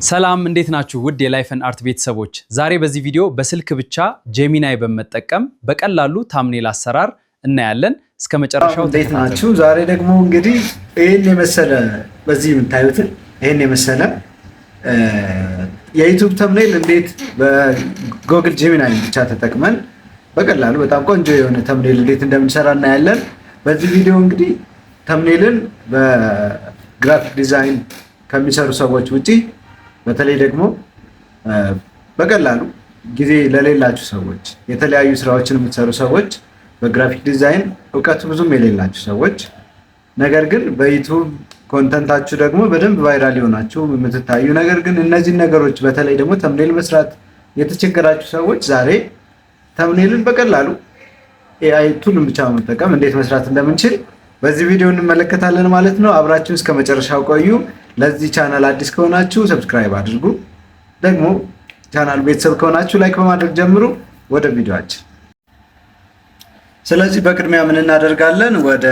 ሰላም፣ እንዴት ናችሁ? ውድ የ Life and Art ቤተሰቦች፣ ዛሬ በዚህ ቪዲዮ በስልክ ብቻ Gemini በመጠቀም በቀላሉ thumbnail አሰራር እናያለን። እስከ መጨረሻው እንዴት ተከታተሉ። ናችሁ? ዛሬ ደግሞ እንግዲህ ይህን የመሰለ፣ በዚህ የምታዩትን ይህን የመሰለ የ YouTube thumbnail እንዴት በ Google Gemini ብቻ ተጠቅመን በቀላሉ በጣም ቆንጆ የሆነ thumbnail እንዴት እንደምንሰራ እናያለን። በዚህ ቪዲዮ እንግዲህ thumbnail ን በ graphic design ከሚሰሩ ሰዎች ውጪ፣ በተለይ ደግሞ በቀላሉ ጊዜ ለሌላችሁ ሰዎች፣ የተለያዩ ስራዎችን የምትሰሩ ሰዎች፣ በ graphic design እውቀቱ ብዙም የሌላችሁ ሰዎች፣ ነገር ግን በ YouTube content ኣችሁ ደግሞ በደንብ viral የሆናችሁ የምትታዩ፣ ነገር ግን እነዚህን ነገሮች በተለይ ደግሞ thumbnail መስራት የተቸገራችሁ ሰዎች፣ ዛሬ thumbnail ን በቀላሉ AI tool ን ብቻ በመጠቀም እንዴት መስራት እንደምንችል በዚህ ቪዲዮ እንመለከታለን ማለት ነው። አብራችሁ እስከ መጨረሻው ቆዩ። ለዚህ ቻናል አዲስ ከሆናችሁ subscribe አድርጉ። ደግሞ ቻናሉ ቤተሰብ ከሆናችሁ like በማድረግ ጀምሩ። ወደ ቪዲዮአችን። ስለዚህ በቅድሚያ ምን እናደርጋለን? ወደ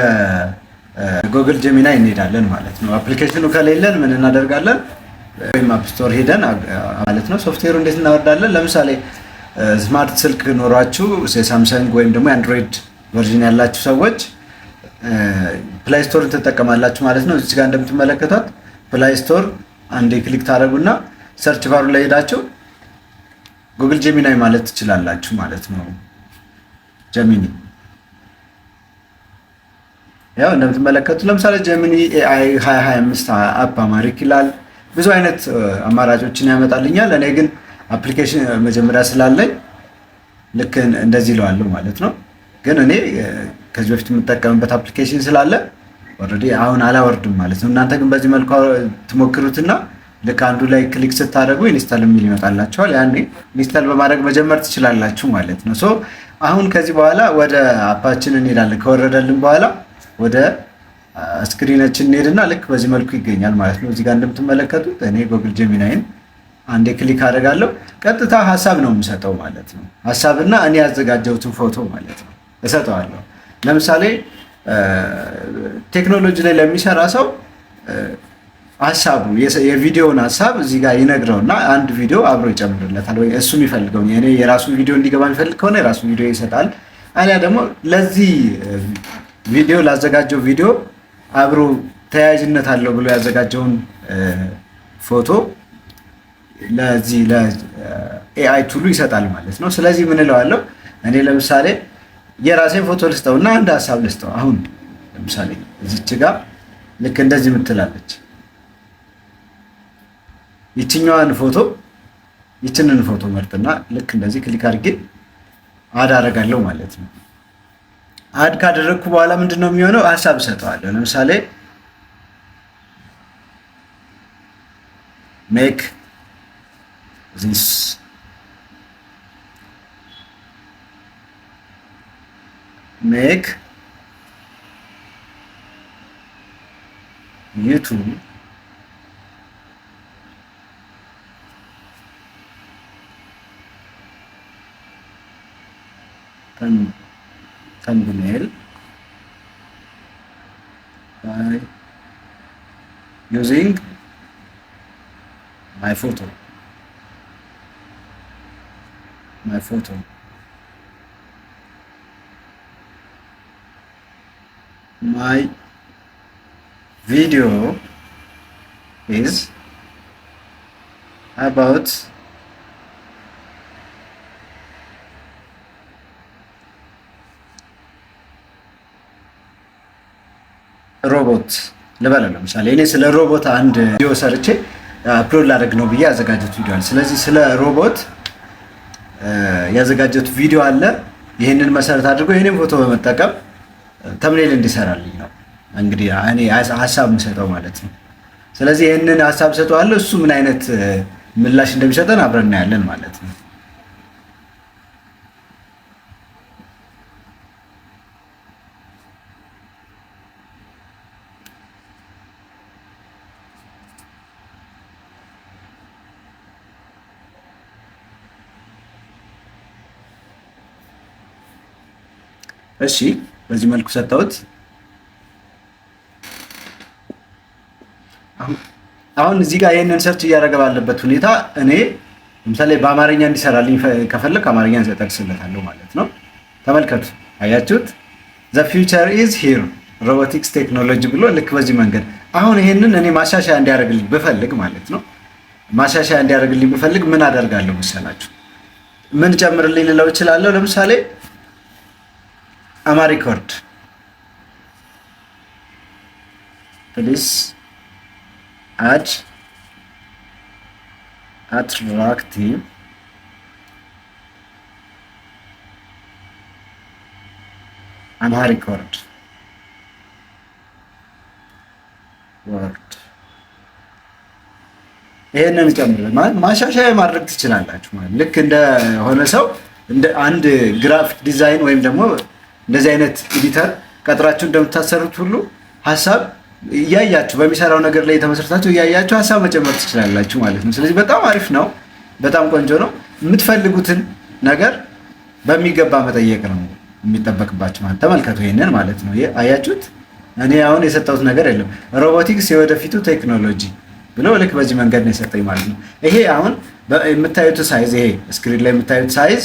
Google Gemini እንሄዳለን ማለት ነው። Application ኑ ከሌለን ምን እናደርጋለን? ወይም App Store ሄደን ማለት ነው። ሶፍትዌሩ እንዴት እናወርዳለን? ለምሳሌ smart ስልክ ኖሯችሁ የ Samsung ወይም ደግሞ የ Android version ያላችሁ ሰዎች Play Store ን ትጠቀማላችሁ ማለት ነው። እዚህ ጋር እንደምትመለከቷት Play Store አንዴ click ታደርጉና search bar ኡ ላይ ሄዳችሁ Google Gemini ማለት ትችላላችሁ ማለት ነው። Gemini ያው እንደምትመለከቱት ለምሳሌ Gemini AI 2025 app Amharic ይላል። ብዙ አይነት አማራጮችን ያመጣልኛል። እኔ ግን application መጀመሪያ ስላለኝ ልክ እንደዚህ ይለዋለሁ ማለት ነው። ግን እኔ ከዚህ በፊት የምጠቀምበት application ስላለ already አሁን አላወርድም ማለት ነው። እናንተ ግን በዚህ መልኩ ትሞክሩትና ልክ አንዱ ላይ click ስታደርጉ install የሚል ይመጣላችኋል። ያኔ install በማድረግ መጀመር ትችላላችሁ ማለት ነው። So አሁን ከዚህ በኋላ ወደ app ኣችን እንሄዳለን። ከወረደልን በኋላ ወደ screen ኣችን እንሄድና ልክ በዚህ መልኩ ይገኛል ማለት ነው። እዚህ ጋር እንደምትመለከቱት እኔ Google Gemini ን አንዴ click አደርጋለሁ። ቀጥታ ሀሳብ ነው የምሰጠው ማለት ነው። ሀሳብና እኔ ያዘጋጀሁትን ፎቶ ማለት ነው እሰጠዋለሁ። ለምሳሌ ቴክኖሎጂ ላይ ለሚሰራ ሰው ሀሳቡ የቪዲዮውን ሀሳብ እዚህ ጋር ይነግረውና አንድ ቪዲዮ አብሮ ይጨምርለታል። ወይ እሱ የሚፈልገውን፣ እኔ የራሱ ቪዲዮ እንዲገባ የሚፈልግ ከሆነ የራሱ ቪዲዮ ይሰጣል። አሊያ ደግሞ ለዚህ ቪዲዮ ላዘጋጀው ቪዲዮ አብሮ ተያያዥነት አለው ብሎ ያዘጋጀውን ፎቶ ለዚህ ለ AI tool ኡ ይሰጣል ማለት ነው። ስለዚህ ምን እለዋለሁ? እኔ ለምሳሌ የራሴን ፎቶ ልስጠው እና አንድ ሀሳብ ልስጠው። አሁን ለምሳሌ እዚች ጋር ልክ እንደዚህ ምትላለች ይችኛዋን ፎቶ፣ ይችንን ፎቶ መርጥና ልክ እንደዚህ click አድርጌ add አደርጋለሁ ማለት ነው። Add ካደረግኩ በኋላ ምንድን ነው የሚሆነው? ሀሳብ እሰጠዋለሁ። ለምሳሌ make YouTube thumbnail by using my photo. My video is about ሮቦት ልበለው። ለምሳሌ እኔ ስለ ሮቦት አንድ ቪዲዮ ሰርቼ upload ላደርግ ነው ብዬ ያዘጋጀሁት ቪዲዮ አለ። ስለዚህ ስለ ሮቦት ያዘጋጀሁት ቪዲዮ አለ። ይህንን መሰረት አድርጎ ይህንን ፎቶ በመጠቀም thumbnail እንዲሰራልኝ ነው እንግዲህ እኔ ሀሳብ የምሰጠው ማለት ነው። ስለዚህ ይህንን ሀሳብ ሰጠዋለሁ። እሱ ምን አይነት ምላሽ እንደሚሰጠን አብረን እናያለን ማለት ነው። እሺ፣ በዚህ መልኩ ሰጠሁት። አሁን እዚህ ጋር ይህንን search እያደረገ ባለበት ሁኔታ እኔ ለምሳሌ በአማርኛ እንዲሰራልኝ ከፈለግ አማርኛ እጠቅስለታለሁ ማለት ነው። ተመልከቱ፣ አያችሁት? "The future is here, robotics technology" ብሎ ልክ በዚህ መንገድ። አሁን ይሄንን እኔ ማሻሻያ እንዲያደርግልኝ ብፈልግ ማለት ነው፣ ማሻሻያ እንዲያደርግልኝ ብፈልግ ምን አደርጋለሁ መሰላችሁ? ምን ጨምርልኝ ልለው እችላለሁ። ለምሳሌ Amharic word please, add attractive Amharic word። ይሄንን ጨምር ማለት ማሻሻያ ማድረግ ትችላላችሁ። ማለት ልክ እንደሆነ ሰው እንደ አንድ graphic design ወይም ደግሞ እንደዚህ አይነት editor ቀጥራችሁ እንደምታሰሩት ሁሉ ሀሳብ እያያችሁ፣ በሚሰራው ነገር ላይ የተመሰረታችሁ እያያችሁ ሀሳብ መጨመር ትችላላችሁ ማለት ነው። ስለዚህ በጣም አሪፍ ነው፣ በጣም ቆንጆ ነው። የምትፈልጉትን ነገር በሚገባ መጠየቅ ነው የሚጠበቅባችሁ ማለት። ተመልከቱ ይሄንን ማለት ነው። አያችሁት? እኔ አሁን የሰጠሁት ነገር የለም። ሮቦቲክስ የወደፊቱ ቴክኖሎጂ ብሎ ልክ በዚህ መንገድ ነው የሰጠኝ ማለት ነው። ይሄ አሁን የምታዩት size፣ ይሄ screen ላይ የምታዩት size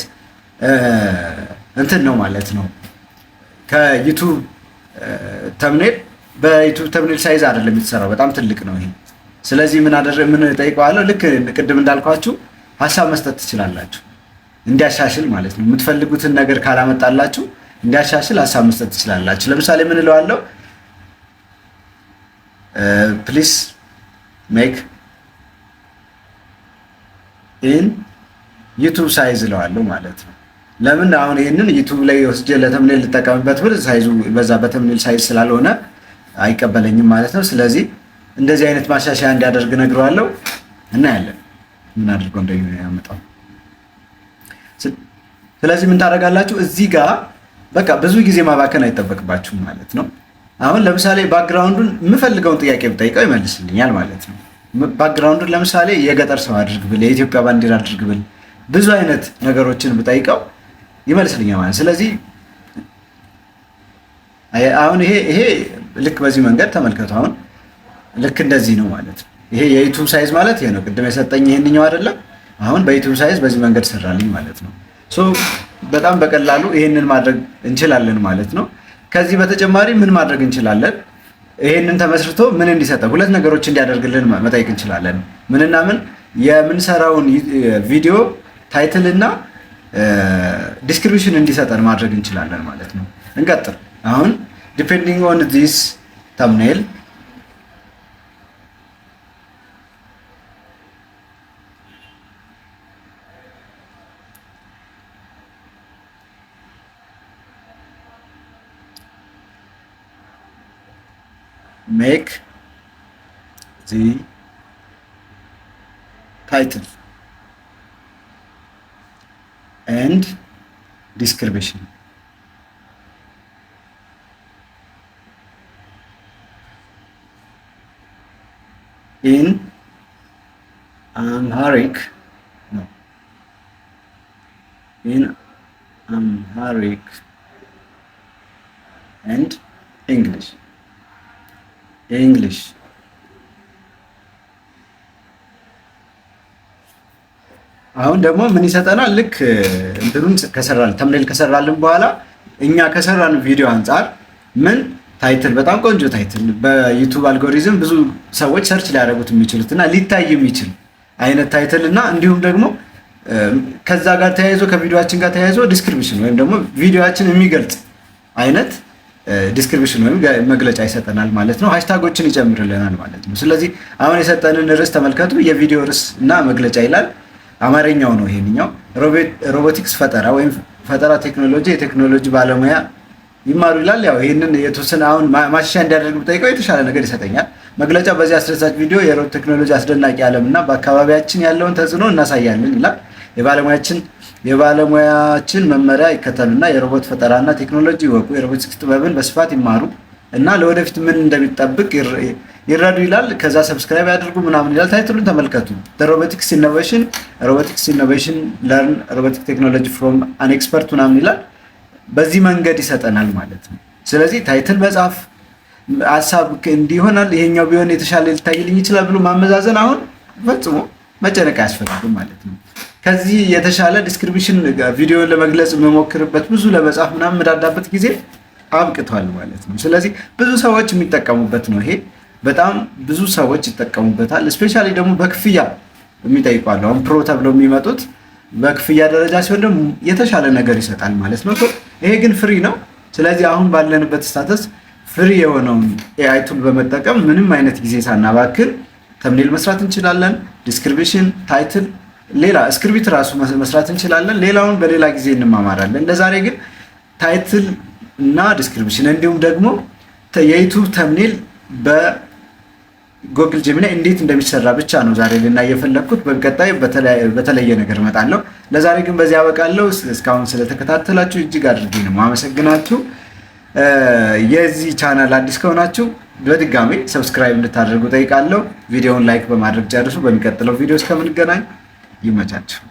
እንትን ነው ማለት ነው። ከ YouTube thumbnail፣ በ YouTube thumbnail size አይደለም የተሰራው፣ በጣም ትልቅ ነው ይሄ። ስለዚህ ምን ጠይቀዋለሁ? ልክ ቅድም እንዳልኳችሁ ሀሳብ መስጠት ትችላላችሁ፣ እንዲያሻሽል ማለት ነው። የምትፈልጉትን ነገር ካላመጣላችሁ እንዲያሻሽል ሀሳብ መስጠት ትችላላችሁ። ለምሳሌ ምን እለዋለሁ? "Please make in YouTube size" እለዋለሁ ማለት ነው። ለምን አሁን ይህንን YouTube ላይ ወስጄ ለ thumbnail ልጠቀምበት ብል size ኡ በዛ በ thumbnail size ስላልሆነ አይቀበለኝም ማለት ነው። ስለዚህ እንደዚህ አይነት ማሻሻያ እንዲያደርግ እነግረዋለሁ። እናያለን ምን አድርጎ እንደሚያመጣው። ስለዚህ ምን ታደርጋላችሁ? እዚህ ጋር በቃ ብዙ ጊዜ ማባከን አይጠበቅባችሁም ማለት ነው። አሁን ለምሳሌ background ኡን የምፈልገውን ጥያቄ ብጠይቀው ይመልስልኛል ማለት ነው። Background ኡን ለምሳሌ የገጠር ሰው አድርግ ብል፣ የኢትዮጵያ ባንዲራ አድርግ ብል፣ ብዙ አይነት ነገሮችን ብጠይቀው ይመልስልኛል ማለት። ስለዚህ አሁን ይሄ ልክ በዚህ መንገድ ተመልከቱ። አሁን ልክ እንደዚህ ነው ማለት ነው። ይሄ የ YouTube size ማለት ይሄ ነው። ቅድም የሰጠኝ ይሄንኛው አይደለም። አሁን በ YouTube size በዚህ መንገድ ሰራልኝ ማለት ነው። So በጣም በቀላሉ ይሄንን ማድረግ እንችላለን ማለት ነው። ከዚህ በተጨማሪ ምን ማድረግ እንችላለን? ይሄንን ተመስርቶ ምን እንዲሰጠን፣ ሁለት ነገሮች እንዲያደርግልን መጠየቅ እንችላለን። ምንና ምን? የምንሰራውን ቪዲዮ title እና description እንዲሰጠን ማድረግ እንችላለን ማለት ነው። እንቀጥል። አሁን depending on this thumbnail, make the title and description in Amharic, no, in Amharic and English. አሁን ደግሞ ምን ይሰጠናል? ልክ እንትኑን ከሰራልን፣ thumbnail ከሰራልን በኋላ እኛ ከሰራን ቪዲዮ አንጻር ምን title፣ በጣም ቆንጆ title፣ በ YouTube algorithm ብዙ ሰዎች search ሊያደርጉት የሚችሉት እና ሊታይ የሚችል አይነት title እና እንዲሁም ደግሞ ከዛ ጋር ተያይዞ፣ ከቪዲዮአችን ጋር ተያይዞ description ወይም ደግሞ ቪዲዮአችን የሚገልጽ አይነት description ወይም መግለጫ ይሰጠናል ማለት ነው። Hashtag ኦችን ይጨምርልናል ማለት ነው። ስለዚህ አሁን የሰጠንን ርዕስ ተመልከቱ። የቪዲዮ ርዕስ እና መግለጫ ይላል። አማርኛው ነው ይሄንኛው። ሮቦቲክስ ፈጠራ ወይም ፈጠራ ቴክኖሎጂ የቴክኖሎጂ ባለሙያ ይማሩ ይላል። ያው ይህንን የተወሰነ አሁን ማሻሻያ እንዲያደርግ ብጠይቀው የተሻለ ነገር ይሰጠኛል። መግለጫ፣ በዚህ አስደሳች ቪዲዮ የሮቦት ቴክኖሎጂ አስደናቂ ዓለም እና በአካባቢያችን ያለውን ተጽዕኖ እናሳያለን ይላል። የባለሙያችን መመሪያ ይከተሉና የሮቦት ፈጠራና ቴክኖሎጂ ይወቁ፣ የሮቦቲክስ ጥበብን በስፋት ይማሩ እና ለወደፊት ምን እንደሚጠብቅ ይረዱ ይላል። ከዛ subscribe ያድርጉ ምናምን ይላል። Title ኡን ተመልከቱ። Robotics innovation, robotics innovation, learn robotic technology from an expert ምናምን ይላል። በዚህ መንገድ ይሰጠናል ማለት ነው። ስለዚህ title መጻፍ፣ ሀሳብ እንዲህ ይሆናል፣ ይሄኛው ቢሆን የተሻለ ሊታይልኝ ይችላል ብሎ ማመዛዘን አሁን ፈጽሞ መጨነቅ አያስፈልግም ማለት ነው። ከዚህ የተሻለ description ቪዲዮን ለመግለጽ የምሞክርበት፣ ብዙ ለመጻፍ ምናምን የምዳዳበት ጊዜ አብቅቷል ማለት ነው። ስለዚህ ብዙ ሰዎች የሚጠቀሙበት ነው ይሄ፣ በጣም ብዙ ሰዎች ይጠቀሙበታል። Especially ደግሞ በክፍያ የሚጠይቁ አሉ። አሁን pro ተብለው የሚመጡት በክፍያ ደረጃ ሲሆን ደግሞ የተሻለ ነገር ይሰጣል ማለት ነው። ይሄ ግን free ነው። ስለዚህ አሁን ባለንበት status free የሆነውን AI tool በመጠቀም ምንም አይነት ጊዜ ሳናባክን thumbnail መስራት እንችላለን። Description፣ title፣ ሌላ script ራሱ መስራት እንችላለን። ሌላውን በሌላ ጊዜ እንማማራለን። ለዛሬ ግን title እና description እንዲሁም ደግሞ የ YouTube thumbnail በ Google Gemini እንዴት እንደሚሰራ ብቻ ነው ዛሬ ልናይ የፈለግኩት። በቀጣይ በተለየ ነገር እመጣለሁ። ለዛሬ ግን በዚህ አበቃለሁ። እስካሁን ስለተከታተላችሁ እጅግ አድርጌ ነው ማመሰግናችሁ። የዚህ ቻናል አዲስ ከሆናችሁ በድጋሚ subscribe እንድታደርጉ ጠይቃለሁ። ቪዲዮውን like በማድረግ ጨርሱ። በሚቀጥለው ቪዲዮ እስከምንገናኝ ይመቻችሁ።